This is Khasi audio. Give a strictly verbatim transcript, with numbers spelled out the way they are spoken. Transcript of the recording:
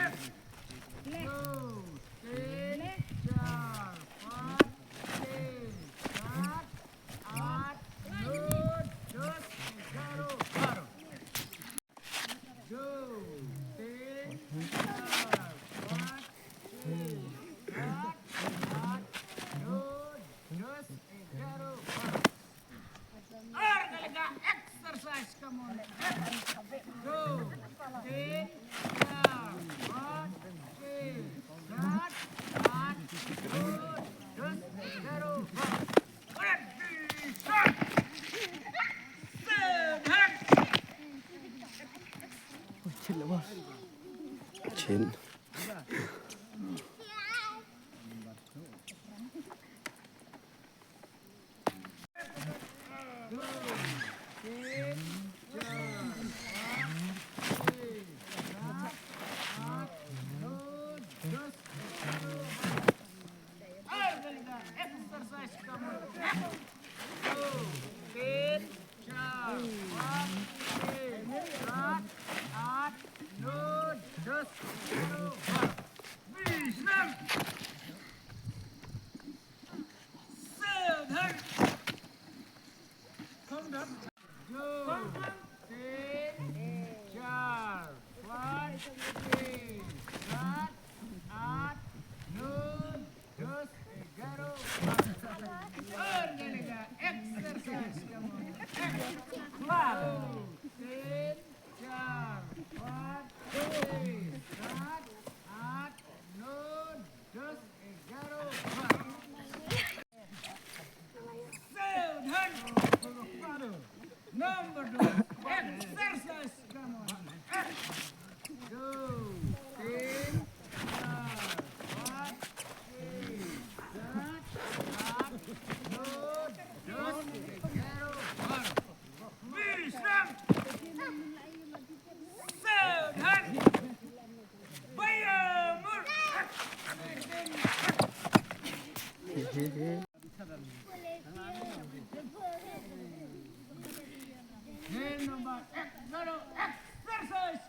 Ek, do, tin, char, panch, chhe, saat, aath, no, dos, egaroh, baro. Do, tin, char, panch, chhe, saat, aath, no, dos, egaroh, baro. Ar ka leka exercise, come on. Ek, do, tin, char, panch, chhe, saat, aath, no, dos, egaroh, baro. Ready, start. Sit, hand. Chin. Exercise, come on. Ek, do, tin, char, panch, chhe, saat, aath, no, dos, egaroh, baro. Bishram. Sit, hand. Come down. Do, tin, char, panch, chhe, saat, aath, no, dos, egaroh, baro. Exercise, come on. Clap. Do, tin, char, panch, chhe, saat, aath, no, dos, egaroh, baro. Sit, hand. Number two. Exercise. Come on. Ek, do, tin, char, panch, chhe, saat, aath, no, dos, egaroh, baro. Bishram. Sit, hand. Bayamur. Drill number ek, zero, exercise.